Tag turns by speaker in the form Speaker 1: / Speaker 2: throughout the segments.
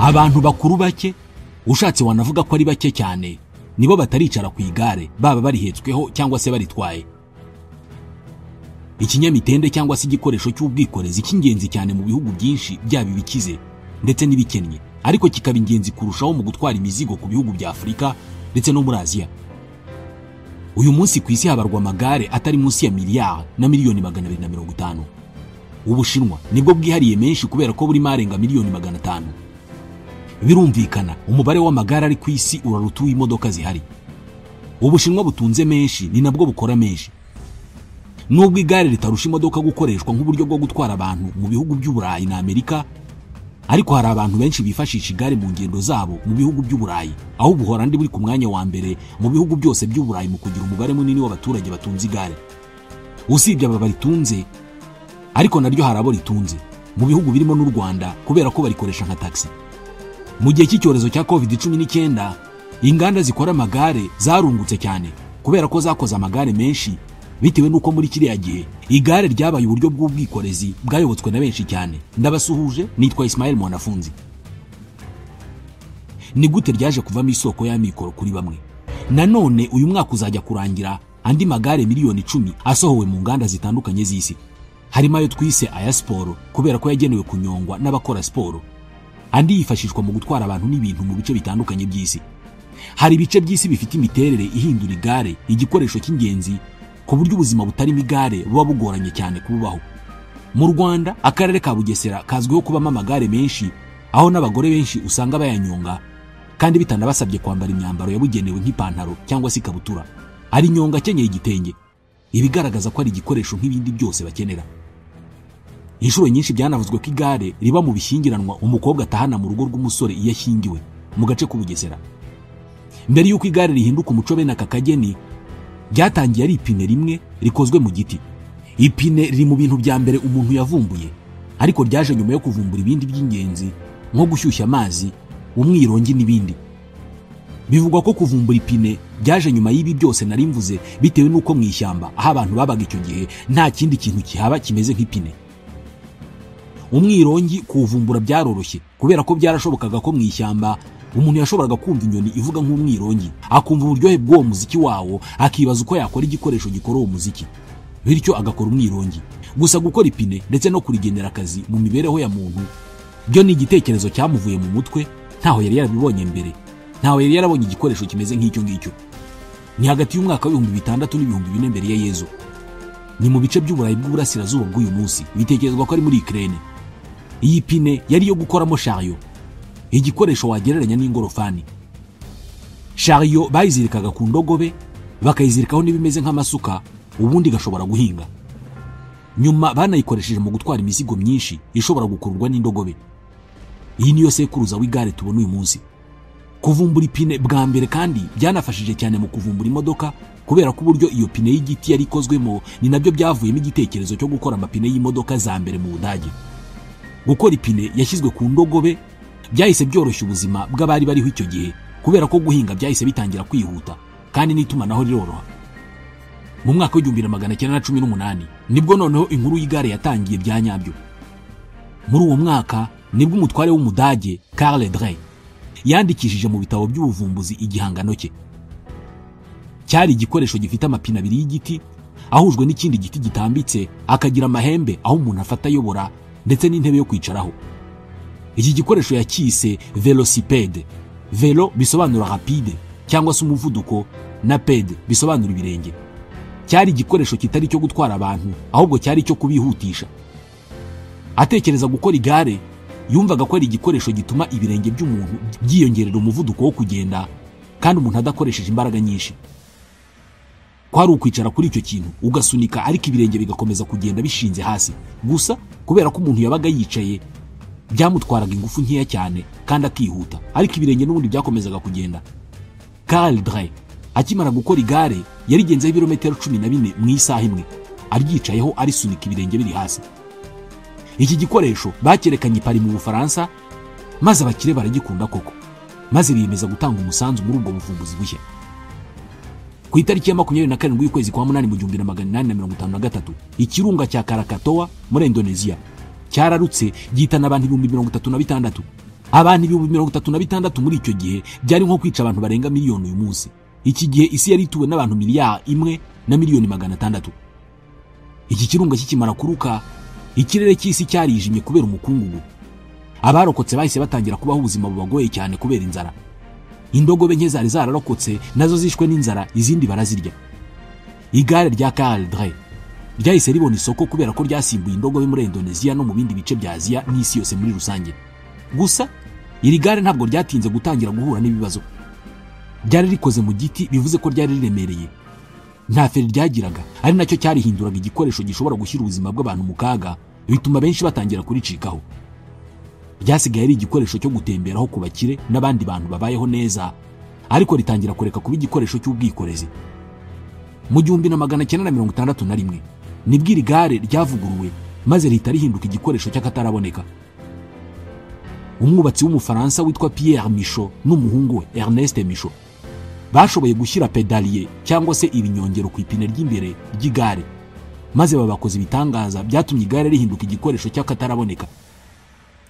Speaker 1: Abantu bakuru bake, ushatse wanavuga ko ari bake cyane, nibo bataricara ku igare baba barihetsweho cyangwa se baritwaye. Ikinyamitende cyangwa se igikoresho cy'ubwikorezi cy'ingenzi cyane mu bihugu byinshi, byaba ibikize ndetse n'ibikennye, ariko kikaba ingenzi kurushaho mu gutwara imizigo ku bihugu bya Afurika ndetse no muri Aziya. Uyu munsi ku isi habarwa amagare atari munsi ya miliyari na miliyoni 250. Ubushinwa nibwo bwihariye menshi kubera ko burimo arenga miliyoni 500. Birumvikana umubare w'amagare ari ku isi uraruta uw'imodoka zihari. Ubushinwa butunze menshi ni nabwo bukora menshi. Nubwo igare ritarusha imodoka gukoreshwa nk'uburyo bwo gutwara abantu mu bihugu by'Uburayi na Amerika, ariko hari abantu benshi bifashisha igare mu ngendo zabo mu bihugu by'Uburayi, aho Ubuholandi buri ku mwanya wa mbere mu bihugu byose by'Uburayi mu kugira umubare munini w'abaturage batunze igare. Usibye aba baritunze, ariko naryo hari abo ritunze mu bihugu birimo n'u Rwanda kubera ko barikoresha nka taxi. Mu gihe cy'icyorezo cya COVID-19, inganda zikora amagare zarungutse cyane kubera ko zakoze amagare menshi, bitewe n'uko muri kiriya gihe igare ryabaye uburyo bw'ubwikorezi bwayobotswe na benshi cyane. Ndabasuhuje, nitwa Ismael Mwanafunzi. Ni gute ryaje kuvamo isoko y'amikoro kuri bamwe? Nanone uyu mwaka uzajya kurangira andi magare miliyoni 10 asohowe mu nganda zitandukanye z'isi, harimo ayo twise aya siporo kubera ko yagenewe kunyongwa n'abakora siporo, andi yifashishwa mu gutwara abantu n'ibintu mu bice bitandukanye by'isi. Hari ibice by'isi bifite imiterere ihindura igare igikoresho cy'ingenzi ku buryo ubuzima butarimo igare buba bugoranye cyane kububaho. Mu Rwanda, akarere ka Bugesera kazwiho kubamo amagare menshi, aho n'abagore benshi usanga bayanyonga kandi bitanabasabye kwambara imyambaro yabugenewe nk'ipantaro cyangwa se ikabutura. Ari nyonga akenyeye igitenge, ibigaragaza ko ari igikoresho nk'ibindi byose bakenera. Inshuro nyinshi byanavuzwe ko igare riba mu bishyingiranwa umukobwa atahana mu rugo rw'umusore iyo ashyingiwe mu gace k'Ubugesera. Mbere y'uko igare rihinduka umuco bene aka kageni, byatangiye ari ipine rimwe rikozwe mu giti. Ipine riri mu bintu bya mbere umuntu yavumbuye, ariko ryaje nyuma yo kuvumbura ibindi by'ingenzi nko gushyushya amazi, umwirongi n'ibindi. Bivugwa ko kuvumbura ipine byaje nyuma y'ibi byose nari mvuze, bitewe n'uko mu ishyamba aho abantu babaga icyo gihe nta kindi kintu kihaba kimeze nk'ipine. Umwirongi kuwuvumbura byaroroshye kubera ko byarashobokaga ko mu ishyamba umuntu yashoboraga kumva inyoni ivuga nk'umwirongi, akumva uburyohe bw'uwo muziki wawo, akibaza uko yakora igikoresho gikora uwo muziki, bityo agakora umwirongi. Gusa gukora ipine ndetse no kurigenera akazi mu mibereho ya muntu byo ni igitekerezo cyamuvuye mu mutwe, ntaho yari yarabibonye mbere, ntaho yari yarabonye igikoresho kimeze nk'icyo ngicyo. Ni hagati y'umwaka w'6000 n'ibihumbi 4000 mbere ya Yezu. Ni mu bice by'Uburayi bw'uburasirazuba bw'uyu munsi, bitekerezwa ko ari muri Ukraine. Iyi pine yari yo gukoramo chariot, igikoresho wagereranya n'ingorofani. Chariot bayizirikaga ku ndogobe, bakayizirikaho n'ibimeze nk'amasuka, ubundi gashobora guhinga. Nyuma banayikoresheje mu gutwara imizigo myinshi ishobora gukururwa n'indogobe. Iyi niyo sekuruza w'igare tubona uyu munsi. Kuvumbura ipine bwa mbere kandi byanafashije cyane mu kuvumbura imodoka, kubera ko uburyo iyo pine y'igiti yari ikozwemo ni nabyo byavuyemo igitekerezo cyo gukora amapine y'imodoka za mbere mu Budage. Gukora ipine yashyizwe ku ndogobe byahise byoroshya ubuzima bw'abari bariho icyo gihe, kubera ko guhinga byahise bitangira kwihuta kandi n'itumanaho riroroha. Mu mwaka w'1918 nibwo noneho inkuru y'igare yatangiye bya nyabyo. Muri uwo mwaka nibwo umutware w'Umudage Karl Dre yandikishije mu bitabo by'ubuvumbuzi igihangano cye. Cyari igikoresho gifite amapine abiri y'igiti ahujwe n'ikindi giti gitambitse, akagira amahembe aho umuntu afata ayobora ndetse n'intebe yo kwicaraho. Iki gikoresho yakise velocipede. Velo bisobanura rapide cyangwa se umuvuduko, na pede bisobanura ibirenge. Cyari igikoresho kitari cyo gutwara abantu, ahubwo cyari cyo kubihutisha. Atekereza gukora igare, yumvaga ko ari igikoresho gituma ibirenge by'umuntu byiyongerera umuvuduko wo kugenda kandi umuntu adakoresheje imbaraga nyinshi. Kwari ukwicara kuri icyo kintu ugasunika, ariko ibirenge bigakomeza kugenda bishinze hasi. Gusa kubera ko umuntu yabaga yicaye byamutwaraga ingufu nkeya cyane kandi akihuta, ariko ibirenge n'ubundi byakomezaga kugenda. Karl Dre akimara gukora igare yarigenzeho ibirometero 14 mu isaha imwe, aryicayeho arisunika ibirenge biri hasi. Iki gikoresho bakerekanye Paris mu Bufaransa, maze abakire baragikunda koko, maze biyemeza gutanga umusanzu muri ubwo buvumbuzi bushya. Ku itariki ya 27 y'ukwezi kwa 8 mu 1853, ikirunga cya Krakatoa muri Indonesia cyararutse gihitana abantu 36,000. Abantu 36,000 muri icyo gihe byari nko kwica abantu barenga miliyoni uyu munsi. Iki gihe isi yari ituwe n'abantu 1,6 miliyari. Iki kirunga kikimara kuruka, ikirere cy'isi cyarijimye kubera umukungugu. Abarokotse bahise batangira kubaho ubuzima bubagoye cyane kubera inzara. Indogobe nke zari zararokotse nazo zishwe n'inzara, izindi barazirya. Igare rya Karl Drais ryahise ribona isoko kubera ko ryasimbuye indogobe muri Indonesia no mu bindi bice bya Aziya n'isi yose muri rusange. Gusa iri gare ntabwo ryatinze gutangira guhura n'ibibazo. Ryari rikoze mu giti, bivuze ko ryari riremereye. Nta feri ryagiraga, ari nacyo cyarihinduraga igikoresho gishobora gushyira ubuzima bw'abantu mu kaga, bituma benshi batangira kuricikaho. Ryasigaye ari igikoresho cyo gutemberaho ku bakire n'abandi bantu babayeho neza, ariko ritangira kureka kuba igikoresho cy'ubwikorezi. Mu 1961 nibwo iri gare ryavuguruwe, maze rihita rihinduka igikoresho cy'akataraboneka. Umwubatsi w'Umufaransa witwa Pierre Michon n'umuhungu we Ernest Michon bashoboye gushyira pédalier cyangwa se ibinyongero ku ipine ry'imbere ry'igare, maze babakoze ibitangaza byatumye igare rihinduka igikoresho cy'akataraboneka.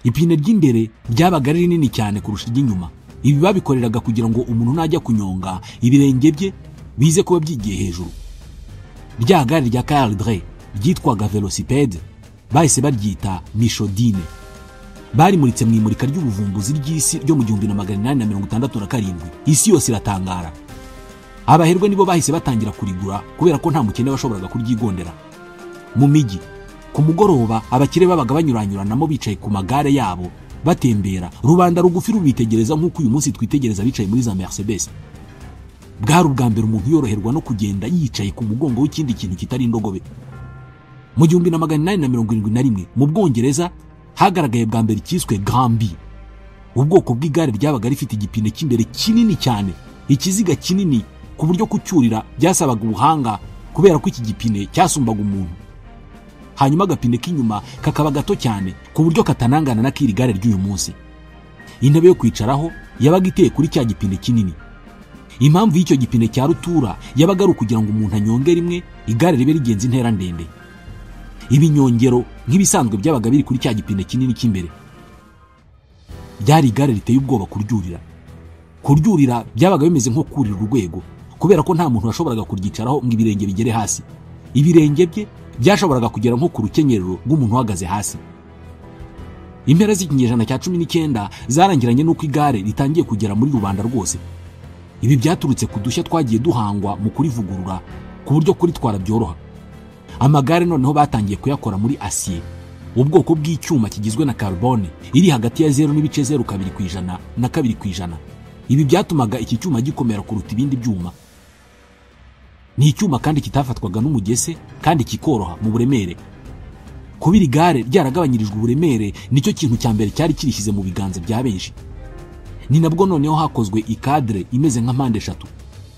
Speaker 1: Ipine ry'imbere ryabaga ari rinini cyane kurusha iry'inyuma. Ibi babikoreraga kugira ngo umuntu najya kunyonga, ibirenge bye bize kuba byigiye hejuru. Rya gare rya Karl Drais ryitwaga Velocipede bahise baryita Michodine. Barimuritse mu imurika ry'ubuvumbuzi ry'isi ryo mu 1867, isi yose iratangara. Abaherwe nibo bahise batangira kurigura kubera ko nta mukene washoboraga kuryigondera. Mu mijyi ku mugoroba, abakire babaga banyuranyuranamo bicaye ku magare yabo batembera, rubanda rugufi rubitegereza nk'uko uyu munsi twitegereza bicaye muri za Mercedes. Bwari ubwa mbere umuntu yoroherwa no kugenda yicaye ku mugongo w'ikindi kintu kitari indogobe. Mu 1871 mu Bwongereza hagaragaye bwa mbere icyiswe Grand Bi, ubwoko bw'igare ryabaga rifite igipine cy'imbere kinini cyane, ikiziga kinini, ku buryo kucyurira byasabaga ubuhanga kubera ko iki gipine cyasumbaga umuntu. Hanyuma agapine k'inyuma kakaba gato cyane ku buryo katanangana na k'iri gare ry'uyu munsi. Intebe yo kwicaraho yabaga iteye kuri cya gipine kinini. Impamvu y'icyo gipine cya rutura yabaga ari ukugira ngo umuntu anyonge rimwe, igare ribe rigenza intera ndende. Ibinyongero nk'ibisanzwe byabaga biri kuri cya gipine kinini cy'imbere. Ryari igare riteye ubwoba kuryurira. Kuryurira byabaga bimeze nko kurira urwego, kubera ko nta muntu washoboraga kuryicaraho ngo ibirenge bigere hasi. Ibirenge bye byashoboraga kugera nko ku rukenyerero rw'umuntu uhagaze hasi. Impera z'ikinyejana cya 19 zarangiranye n'uko igare ritangiye kugera muri rubanda rwose. Ibi byaturutse ku dushya twagiye duhangwa mu kurivugurura ku buryo kuritwara byoroha. Amagare noneho batangiye kuyakora muri acier, ubwoko bw'icyuma kigizwe na carbone iri hagati ya 0.02% na 2%. Ibi byatumaga iki cyuma gikomera kuruta ibindi byuma. Ni icyuma kandi kitafatwaga n'umugese kandi kikoroha mu buremere. Kuba iri gare ryaragabanyirijwe uburemere nicyo kintu cya mbere cyari kirishyize mu biganza bya benshi. Ni nabwo noneho hakozwe i cadre imeze nka mpande eshatu.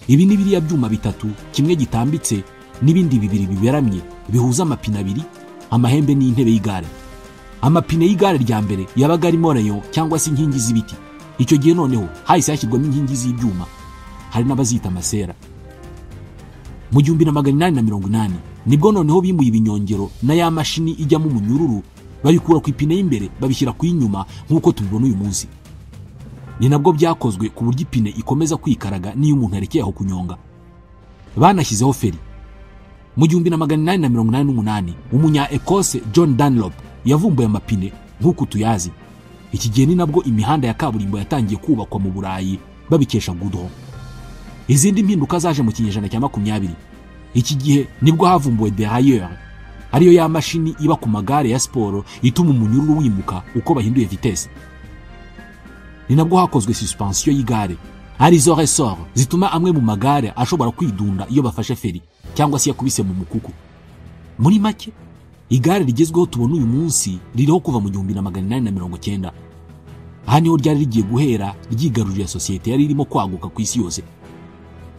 Speaker 1: Ibi ni biriya byuma bitatu, kimwe gitambitse n'ibindi bibiri biberamye, bihuza amapine abiri, amahembe n'intebe y'igare. Amapine y'igare rya mbere yabaga arimo rayons cyangwa se inkingi z'ibiti. Icyo gihe noneho hahise hashyirwamo inkingi z'ibyuma, hari n'abazita amasera. Mu 1880 nibwo noneho bimuye ibinyongero na ya mashini ijyamo umunyururu, babikura ku ipine y'imbere babishyira ku y'inyuma nk'uko tubibona uyu munsi. Ni nabwo byakozwe ku buryo ipine ikomeza kwikaraga n'iyo umuntu arekeye aho kunyonga. Banashyizeho feri. Mu 1888 umunya Ekose John Dunlop yavumbuye amapine nk'uku tuyazi. Iki gihe ni nabwo imihanda ya kaburimbo yatangiye kubakwa mu Burayi babikesha goudron. Izindi mpinduka zaje mu kinyejana cya 20. Iki gihe nibwo havumbuwe derailleur, ariyo ya mashini iba ku magare ya siporo ituma umunyururu wimuka uko bahinduye vitesse. Ni nabwo hakozwe suspension y'igare, arizo ressort zituma amwe mu magare ashobora kwidunda iyo bafashe feri cyangwa se yakubise mu mukuku. Muri make, igare rigezweho tubona uyu munsi ririho kuva mu 1890. Aha niho ryari rigiye guhera ryigarurira sosiyete yari irimo kwaguka ku isi yose.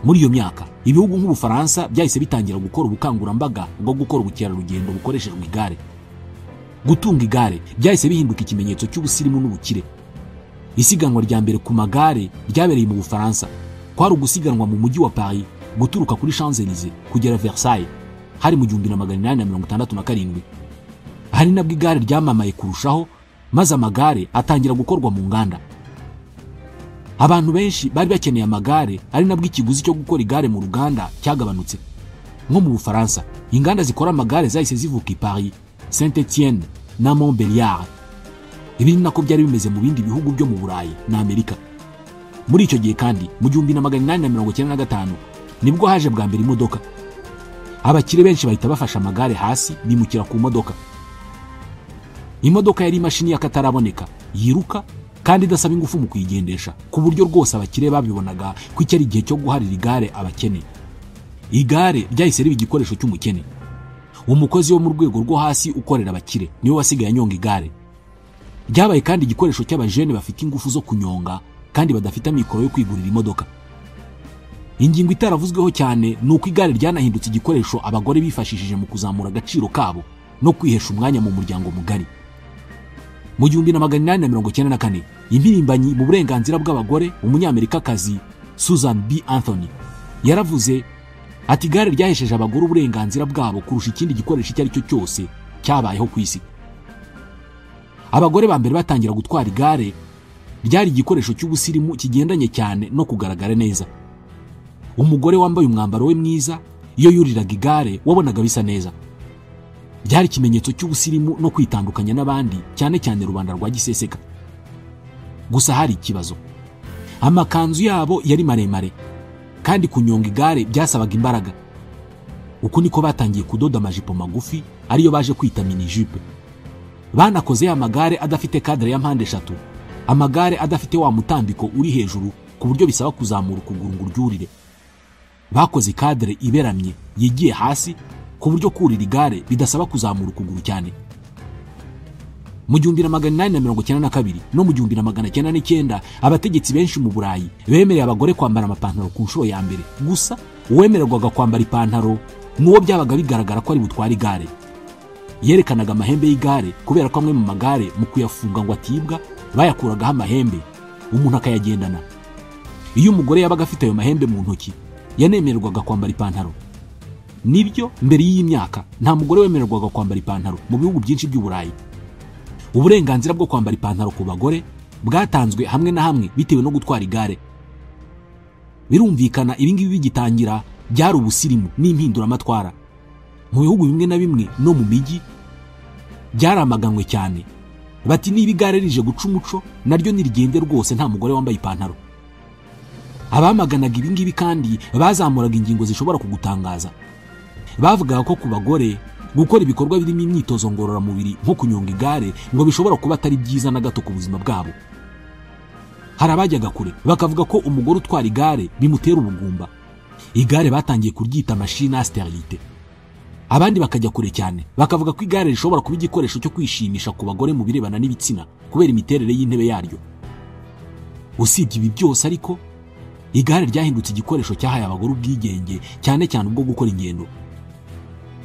Speaker 1: Muri iyo myaka ibihugu nk'Ubufaransa byahise bitangira gukora ubukangurambaga bwo gukora ubukerarugendo bukoreshejwe igare. Gutunga igare byahise bihinduka ikimenyetso cy'ubusirimu n'ubukire. Isiganwa rya mbere ku magare ryabereye mu Bufaransa. Kwari ugusiganwa mu mujyi wa Paris guturuka kuri Champs-Élysées kugera Versailles, hari mu 1867. Hari nabwo igare ryamamaye kurushaho, maze amagare atangira gukorwa mu nganda. Abantu benshi bari bakeneye amagare, ari nabwo ikiguzi cyo gukora igare mu ruganda cyagabanutse. Nko mu Bufaransa, inganda zikora amagare zahise zivuka i Paris, Saint-Étienne na Montbéliard. Ibi ni nako byari bimeze mu bindi bihugu byo mu Burayi na Amerika. Muri icyo gihe kandi mu 1895 nibwo haje bwa mbere imodoka. Abakire benshi bahita bafasha amagare hasi bimukira ku modoka. Imodoka yari imashini y'akataraboneka yiruka kandi idasaba ingufu mu kuyigendesha, ku buryo rwose abakire babibonaga ko iki ari igihe cyo guharira igare abakene. Igare ryahise riba igikoresho cy'umukene. Umukozi wo mu rwego rwo hasi ukorera abakire niwe wasigaye anyonga igare. Ryabaye kandi igikoresho cy'abajene bafite ingufu zo kunyonga kandi badafite amikoro yo kwigurira imodoka. Ingingo itaravuzweho cyane ni uko igare ryanahindutse igikoresho abagore bifashishije mu kuzamura agaciro kabo no kwihesha umwanya mu muryango mugari. Mu 1894 impirimbanyi mu burenganzira bw'abagore umunyamerikakazi Susan B. Anthony yaravuze ati igare ryahesheje abagore uburenganzira bwabo kurusha ikindi gikoresho icyo ari cyo cyose cyabayeho ku isi. Abagore ba mbere batangira gutwara igare ryari igikoresho cy'ubusirimu kigendanye cyane no kugaragara neza. Umugore wambaye umwambaro we mwiza iyo yuriraga igare wabonaga bisa neza. Byari ikimenyetso cy'ubusirimu no kwitandukanya n'abandi, cyane cyane rubanda rwa giseseka. Gusa hari ikibazo. Amakanzu yabo yari maremare kandi kunyonga igare byasabaga imbaraga. Uku niko batangiye kudoda amajipo magufi ariyo baje kwita mini jupe. Banakoze ya magare adafite cadre ya mpande eshatu, amagare adafite wa mutambiko uri hejuru ku buryo bisaba kuzamura ukuguru ngo uryurire. Bakoze cadre iberamye yigiye hasi ku buryo kurira igare bidasaba kuzamura ukuguru cyane. Mu 1892 no mu 1909 abategetsi benshi mu Burayi bemereye abagore kwambara amapantaro ku nshuro ya mbere. Gusa uwemererwaga kwambara ipantaro nuwo byabaga bigaragara ko ari butware igare. Yerekanaga amahembe y'igare kubera ko amwe mu magare mu kuyafunga ngo atibwa bayakuragaho amahembe umuntu akayagendana. Iyo umugore yabaga afite ayo mahembe mu ntoki yanemererwaga kwambara ipantaro. Nibyo, mbere y'iyi myaka nta mugore wemererwaga kwambara ipantaro mu bihugu byinshi by'Uburayi. Uburenganzira bwo kwambara ipantaro ku bagore bwatanzwe hamwe na hamwe bitewe no gutwara igare. Birumvikana ibi ngibi bigitangira byari ubusirimu n'impinduramatwara. Mu bihugu bimwe na bimwe no mu mijyi byaramaganwe cyane. Bati niba igare rije guca umuco naryo nirigende rwose nta mugore wambaye ipantaro. Abamaganaga ibi ngibi kandi bazamuraga ingingo zishobora kugutangaza. Bavugaga ko ku bagore gukora ibikorwa birimo imyitozo ngororamubiri nko kunyonga igare ngo bishobora kuba atari byiza na gato ku buzima bwabo. Hari abajyaga kure bakavuga ko umugore utwara igare bimutera ubugumba. Igare batangiye kuryita machine à stérilité. Abandi bakajya kure cyane bakavuga ko igare rishobora kuba igikoresho cyo kwishimisha ku bagore mu birebana n'ibitsina kubera imiterere y'intebe yaryo. Usibye ibi byose ariko igare ryahindutse igikoresho cyahaye abagore ubwigenge, cyane cyane ubwo gukora ingendo.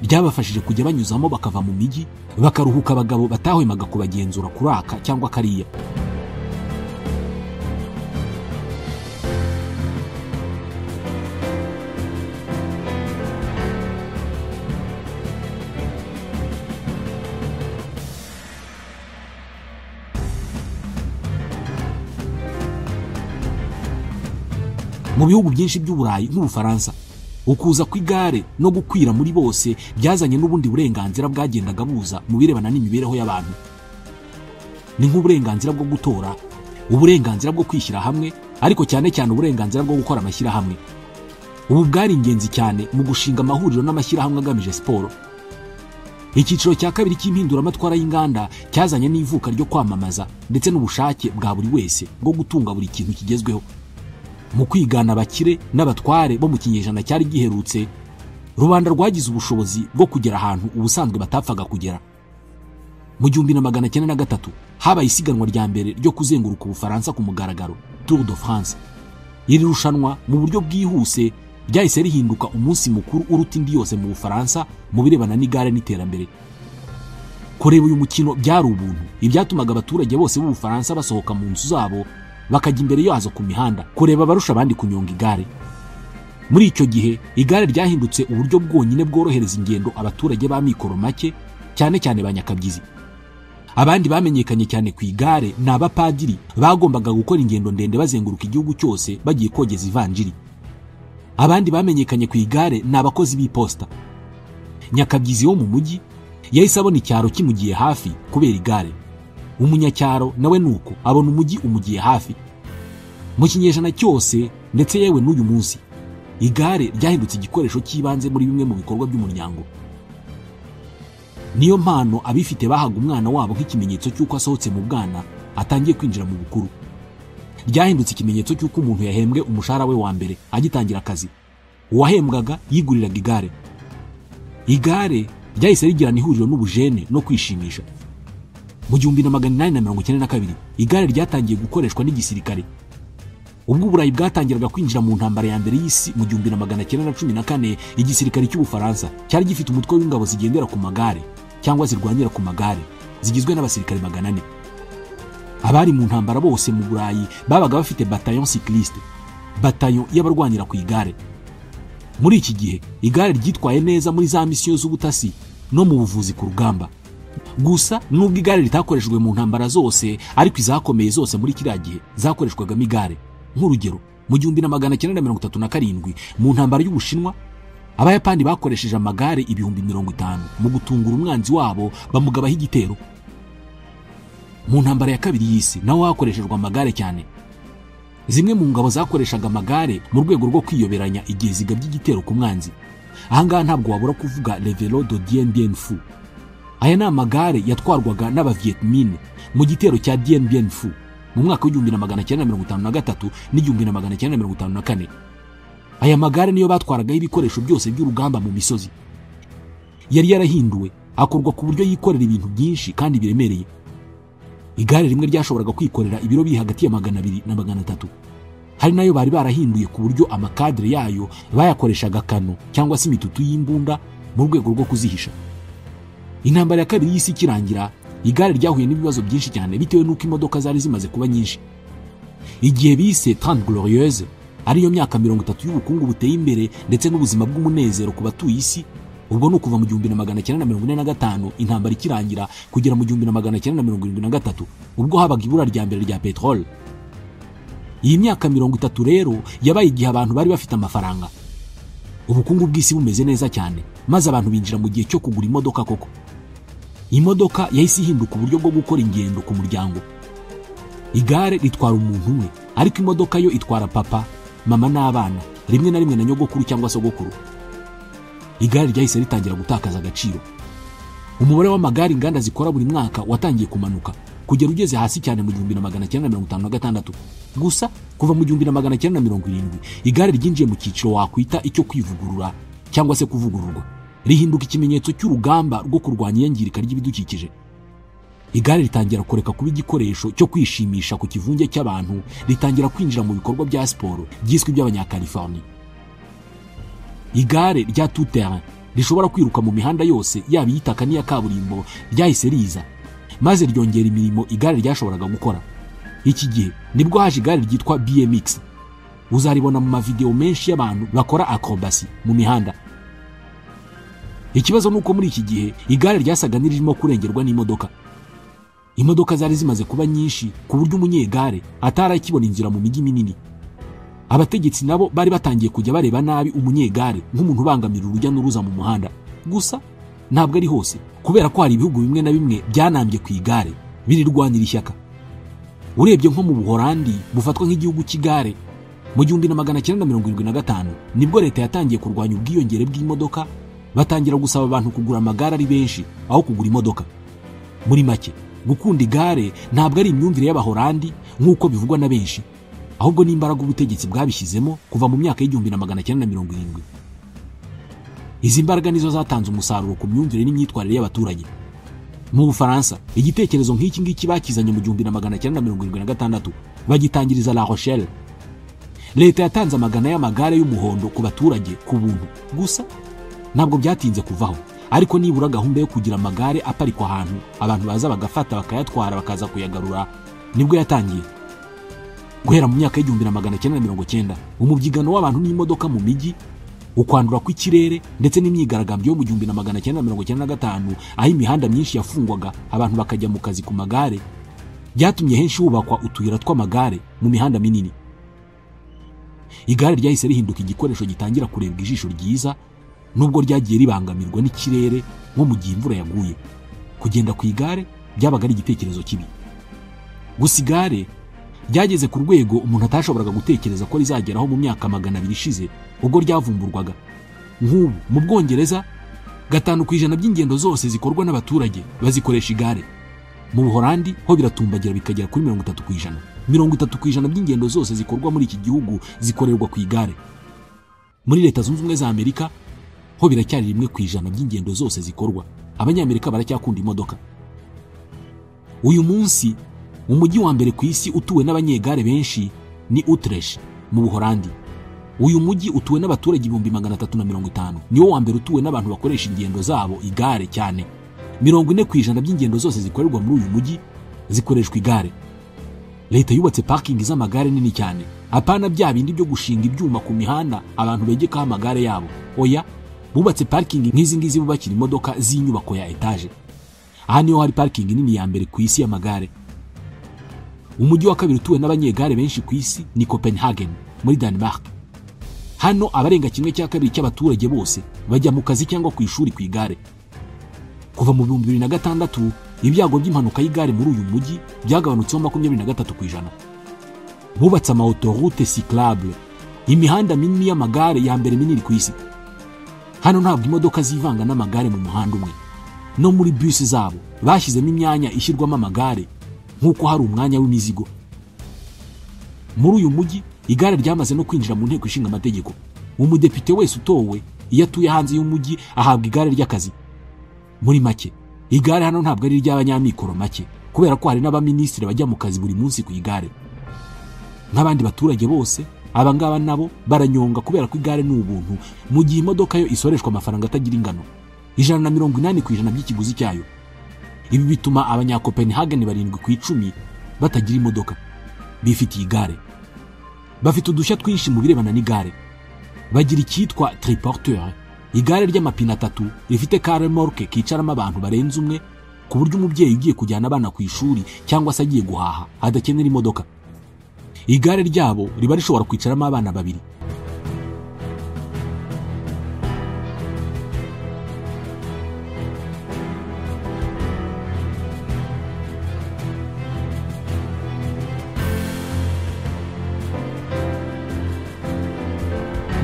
Speaker 1: Byabafashije kujya banyuzamo bakava mu mijyi bakaruhuka abagabo batahwemaga kubagenzura kuraka cyangwa kariya. Mu bihugu byinshi by'Uburayi nk'Ubufaransa, ukuza kw'igare no gukwira muri bose byazanye n'ubundi burenganzira bwagendaga buza mu birebana n'imibereho y'abantu. Ni nk'uburenganzira bwo gutora, uburenganzira bwo kwishyira hamwe, ariko cyane cyane uburenganzira bwo gukora amashyirahamwe. Ubu bwari ingenzi cyane mu gushinga amahuriro n'amashyirahamwe agamije siporo. Icyiciro cya kabiri cy'impinduramatwara y'inganda cyazanye n'ivuka ryo kwamamaza ndetse n'ubushake bwa buri wese bwo gutunga buri kintu kigezweho. Mu kwigana abakire n'abatware bo mu kinyejana cyari giherutse, rubanda rwagize ubushobozi bwo kugera ahantu ubusanzwe batapfaga kugera. Mu 1903 habaye isiganwa rya mbere ryo kuzenguruka Ubufaransa ku mugaragaro, Tour de France. Iri rushanwa mu buryo bwihuse ryahise rihinduka umunsi mukuru uruta indi yose mu Bufaransa mu birebana n'igare n'iterambere. Kureba uyu mukino byari ubuntu, ibyatumaga abaturage bose b'Ubufaransa basohoka mu nzu zabo bakajya imbere yazo ku mihanda kureba abarusha abandi kunyonga igare. Muri icyo gihe igare ryahindutse uburyo bwonyine bworohereza ingendo abaturage b'amikoro make, cyane cyane ba nyakabyizi. Abandi bamenyekanye cyane ku igare ni abapadiri bagombaga gukora ingendo ndende bazenguruka igihugu cyose bagiye kogeza ivanjiri. Abandi bamenyekanye ku igare ni abakozi b'iposita. Nyakabyizi wo mu mujyi yahise abona icyaro kimugiye hafi kubera igare. Umunyacyaro nawe nuko abona umujyi umugiye hafi. Mu kinyejana cyose ndetse yewe n'uyu munsi, igare ryahindutse igikoresho cy'ibanze muri bimwe mu bikorwa by'umuryango. Niyo mpano abifite bahaga umwana wabo nk'ikimenyetso cy'uko asohotse mu bwana atangiye kwinjira mu bukuru. Ryahindutse ikimenyetso cy'uko umuntu yahembwe umushahara we wa mbere agitangira akazi. Uwahembwaga yiguriraga igare. Igare ryahise rigirana ihuriro n'ubujene no kwishimisha. Mu 1892 igare ryatangiye gukoreshwa n'igisirikare. Ubwo Uburayi bwatangiraga kwinjira mu ntambara ya mbere y'isi mu 1914, igisirikare cy'Ubufaransa cyari gifite umutwe w'ingabo zigendera ku magare cyangwa zirwanira ku magare zigizwe n'abasirikare 400. Abari mu ntambara bose mu Burayi babaga bafite bataillon cycliste, bataillon y'abarwanira ku igare. Muri iki gihe igare ryitwaye neza muri za misiyo z'ubutasi no mu buvuzi ku rugamba. Gusa nubwo igare ritakoreshejwe mu ntambara zose, ariko izakomeye zose muri kiriya gihe zakoreshwagamo igare. Nk'urugero, mu 1937 mu ntambara y'Ubushinwa, Abayapani bakoresheje amagare 50,000 mu gutungura umwanzi wabo bamugabaho igitero. Mu ntambara ya kabiri y'isi naho hakoreshejwe amagare cyane. Zimwe mu ngabo zakoreshaga amagare mu rwego rwo kwiyoberanya igihe zigabye igitero ku mwanzi. Ahangaha ntabwo wabura kuvuga le vélo de Dien Bien Phu. Aya ni amagare yatwarwaga n'Abavietmine mu gitero cya Dien Bien Phu mu mwaka w'1953 n'1954. Aya magare niyo batwaragaho ibikoresho byose by'urugamba mu misozi. Yari yarahinduwe akorwa ku buryo yikorera ibintu byinshi kandi biremereye. Igare rimwe ryashoboraga kwikorera ibiro biri hagati ya 200 na 300. Hari nayo bari barahinduye ku buryo amakadre yayo bayakoreshaga kano cyangwa se imitutu y'imbunda mu rwego rwo kuzihisha. Intambara ya kabiri y'isi ikirangira, igare ryahuye n'ibibazo byinshi cyane bitewe n'uko imodoka zari zimaze kuba nyinshi. Igihe bise Trente Glorieuses, ariyo myaka 30 y'ubukungu buteye imbere ndetse n'ubuzima bw'umunezero ku batuye isi, ubwo ni ukuva mu 1945 intambara ikirangira kugera mu 1973 ubwo habaga ibura rya mbere rya petrole. Iyi myaka 30 rero yabaye igihe abantu bari bafite amafaranga, ubukungu bw'isi bumeze neza cyane, maze abantu binjira mu gihe cyo kugura imodoka koko. Imodoka yahise ihinduka uburyo bwo gukora ingendo ku muryango. Igare ritwara umuntu umwe, ariko imodoka yo itwara papa, mama n'abana, rimwe na rimwe na nyogokuru cyangwa sogokuru. Igare ryahise ritangira gutakaza agaciro. Umubare w'amagare inganda zikora buri mwaka watangiye kumanuka kugera ugeze hasi cyane mu 1956. Gusa kuva mu 1970 igare ryinjiye mu cyiciro wakwita icyo kwivugurura cyangwa se kuvugururwa, rihinduka ikimenyetso cy'urugamba rwo kurwanya iyangirika ry'ibidukikije. Igare ritangira kureka kuba igikoresho cyo kwishimisha ku kivunge cy'abantu, ritangira kwinjira mu bikorwa bya siporo byiswe iby'Abanyakalifornia. Igare rya tout terrain rishobora kwiruka mu mihanda yose yaba iy'itaka n'iya kaburimbo ryahise riza, maze ryongera imirimo igare ryashoboraga gukora. Iki gihe nibwo haje igare ryitwa BMX. Uzaribona mu mavideo menshi y'abantu bakora acrobatie mu mihanda. Ikibazo nuko muri iki gihe igare ryasaga n'iririmo kurengerwa n'imodoka. Imodoka zari zimaze kuba nyinshi ku buryo umunyegare atarakibona inzira mu mijyi minini. Abategetsi nabo bari batangiye kujya bareba nabi umunyegare nk'umuntu ubangamira urujya n'uruza mu muhanda. Gusa ntabwo ari hose, kubera ko hari ibihugu bimwe na bimwe byanambye ku igare birirwanira ishyaka. Urebye nko mu Buholandi bufatwa nk'igihugu cy'igare, mu 1975 nibwo leta yatangiye kurwanya ubwiyongere bw'imodoka, batangira gusaba abantu kugura amagare ari benshi aho kugura imodoka. Muri make, gukunda igare ntabwo ari imyumvire y'Abahorandi nk'uko bivugwa na benshi, ahubwo n'imbaraga ubutegetsi bwabishyizemo kuva mu myaka y'1970. Izi mbaraga nizo zatanze umusaruro ku myumvire n'imyitwarire y'abaturage. Mu Bufaransa, igitekerezo nk'iki ngiki bakizanye mu 1976 bagitangiriza La Rochelle. Leta yatanze amagana y'amagare y'umuhondo ku baturage ku buntu. Gusa ntabwo byatinze kuvaho, ariko nibura gahunda yo kugira amagare aparikwa ahantu abantu baza bagafata bakayatwara bakaza kuyagarura nibwo yatangiye. Guhera mu myaka y'1990 umubyigano w'abantu n'imodoka mu mijyi Ukwandura kw'ikirere ndetse n'imyigaragambyo yo mu 1995 aho imihanda myinshi yafungwaga abantu bakajya mu kazi ku magare, byatumye henshi hubakwa utuyira tw'amagare mu mihanda minini. Igare ryahise rihinduka igikoresho gitangira kurebwa ijisho ryiza, nubwo ryagiye ribangamirwa n'ikirere nko mu gihe imvura yaguye. Kugenda ku igare byabaga ari igitekerezo kibi. Gusa igare ryageze ku rwego umuntu atashoboraga gutekereza ko rizageraho mu myaka 200 ishize ubwo ryavumburwaga. Nk'ubu mu Bwongereza 5% by'ingendo zose zikorwa n'abaturage bazikoresha igare. Mu Buholandi ho biratumbagira bikagera kuri 30%. 30% by'ingendo zose zikorwa muri iki gihugu zikorerwa ku igare. Muri Leta Zunze Ubumwe za Amerika ho biracyari 1% by'ingendo zose zikorwa. Abanyamerika baracyakunda imodoka. Uyu munsi umujyi wa mbere ku isi utuwe n'abanyegare benshi ni Utrecht mu Buholandi. Uyu mujyi utuwe n'abaturage 350,000. Niwo wa mbere utuwe n'abantu bakoresha ingendo zabo igare cyane. 40% by'ingendo zose zikorerwa muri uyu mujyi zikoreshwa igare. Leta yubatse parking z'amagare nini cyane, apana bya bindi byo gushinga ibyuma ku mihanda abantu begekaho amagare yabo. Oya, bubatse parking nk'izi ngizi bubakira imodoka z'inyubako ya etage. Aha niho hari parking nini ya mbere ku isi y'amagare. Umujyi wa kabiri utuwe n'abanyegare benshi ku isi ni Copenhagen muri Denmark. Hano abarenga 1/2 cy'abaturage bose bajya mu kazi cyangwa ku ishuri ku igare. Kuva mu 2006 ibyago by'impanuka y'igare muri uyu mujyi byagabanutseho 23%. Bubatse ama autoroute cyclable, imihanda minini y'amagare ya mbere minini ku isi. Hano ntabwo imodoka zivanga n'amagare mu muhanda umwe. No muri bus zabo bashyizemo imyanya ishyirwamo amagare nk'uko hari umwanya w'imizigo. Muri uyu mujyi igare ryamaze no kwinjira mu nteko ishinga amategeko. Umudepite wese utowe iyo atuye hanze y'umujyi ahabwa igare ry'akazi. Muri make igare hano ntabwo ari iry'abanyamikoro make, kubera ko hari n'abaminisitiri bajya mu kazi buri munsi ku igare. Nk'abandi baturage bose, abangaba nabo baranyonga kubera ko igare ni ubuntu, mu gihe imodoka yo isoreshwa amafaranga atagira ingano, 180% by'ikiguzi cyayo. Ibi bituma abanyakopenhagen 7 ku 10 batagira imodoka, bifitiye igare. Bafite udushya twinshi mu birebana n'igare. Bagira icyitwa triporteur, igare ry'amapine 3 rifite carremorque kicaramo abantu barenze umwe, ku buryo umubyeyi ugiye kujyana abana ku ishuri cyangwa se agiye guhaha adakenera imodoka. Igare ryabo riba rishobora kwicaramo abana 2.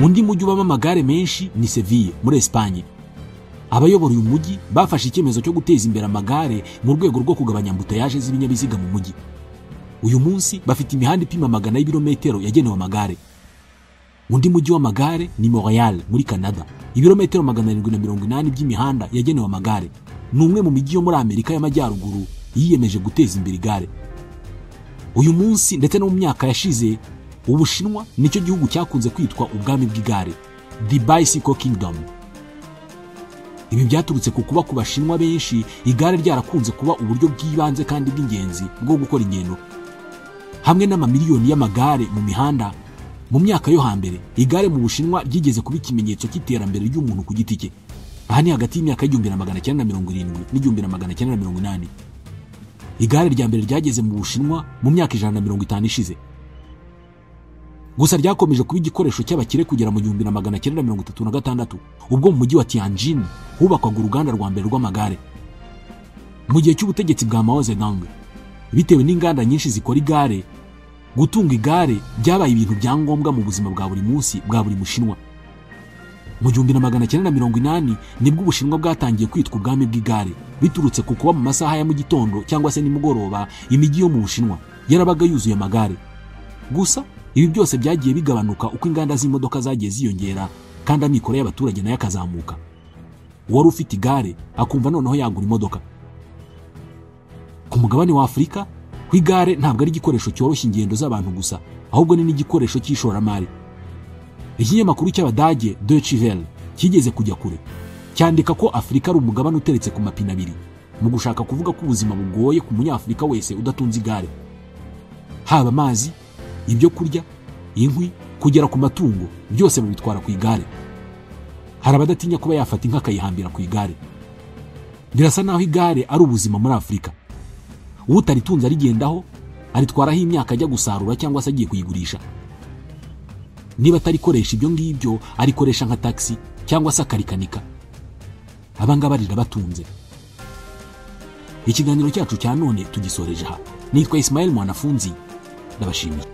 Speaker 1: Undi mujyi ubamo amagare menshi ni Seville muri Espagne. Abayobora uyu mujyi bafashe icyemezo cyo guteza imbere amagare mu rwego rwo kugabanya ambutayaje z'ibinyabiziga mu mujyi. Uyu munsi bafite imihanda ipima 100 y'ibirometero yagenewe amagare. Undi mujyi w'amagare ni Montreal muri Canada. Ibirometero 780 by'imihanda yagenewe amagare. Ni umwe mu mijyi yo muri Amerika y'Amajyaruguru yiyemeje guteza imbere igare. Uyu munsi ndetse no mu myaka yashize, Ubushinwa nicyo gihugu cyakunze kwitwa ubwami bw'igare, The Bicycle Kingdom. Ibi byaturutse ku kuba ku Bashinwa benshi igare ryarakunze kuba uburyo bw'ibanze kandi bw'ingenzi bwo gukora ingendo. Hamwe n'amamiliyoni y'amagare mu mihanda, mu myaka yo hambere igare mu Bushinwa ryigeze kuba ikimenyetso cy'iterambere ry'umuntu ku giti cye. Aha ni hagati y'imyaka 1970 n'1980. Igare rya mbere ryageze mu Bushinwa mu myaka 150 ishize. Gusa ryakomeje kuba igikoresho cy'abakire kugera mu 1936 ubwo mu mujyi wa Tianjin hubakwaga uruganda rwa mbere rw'amagare. Mu gihe cy'ubutegetsi bwa Mao Zedong, bitewe n'inganda nyinshi zikora igare, gutunga igare byabaye ibintu bya ngombwa mu buzima bwa buri munsi bwa buri Mushinwa. Mu 1980 nibwo Ubushinwa bwatangiye kwitwa ubwami bw'igare, biturutse ku kuba mu masaha ya mu gitondo cyangwa se nimugoroba imijyi yo mu Bushinwa yarabaga yuzuye amagare. Gusa ibi byose byagiye bigabanuka uko inganda z'imodoka zagiye ziyongera kandi amikoro y'abaturage nayo akazamuka. Uwari ufite igare akumva noneho yagura imodoka. Ku mugabane wa Afurika, ku igare ntabwo ari igikoresho cyoroshya ingendo z'abantu gusa, ahubwo ni n'igikoresho cy'ishoramari. Ikinyamakuru cy'Abadage Deutsche Welle kigeze kujya kure, cyandika ko Afurika ari umugabane uteretse ku mapine 2, mu gushaka kuvuga ko ubuzima bugoye ku munyafurika wese udatunze igare. Haba amazi, ibyo kurya, inkwi, kugera ku matungo, byose babitwara ku igare. Hari abadatinya kuba yafata inka akayihambira ku igare. Birasa naho igare ari ubuzima muri Afurika. Utaritunze arigendaho, aritwaraho imyaka ajya gusarura cyangwa se agiye kuyigurisha. Niba atarikoresha ibyo ngibyo, arikoresha nka taxi cyangwa se akarikanika. Abangaba rirabatunze. Ikiganiro cyacu cya none tugisoreje aha. Nitwa Ismael Mwanafunzi, ndabashimiye.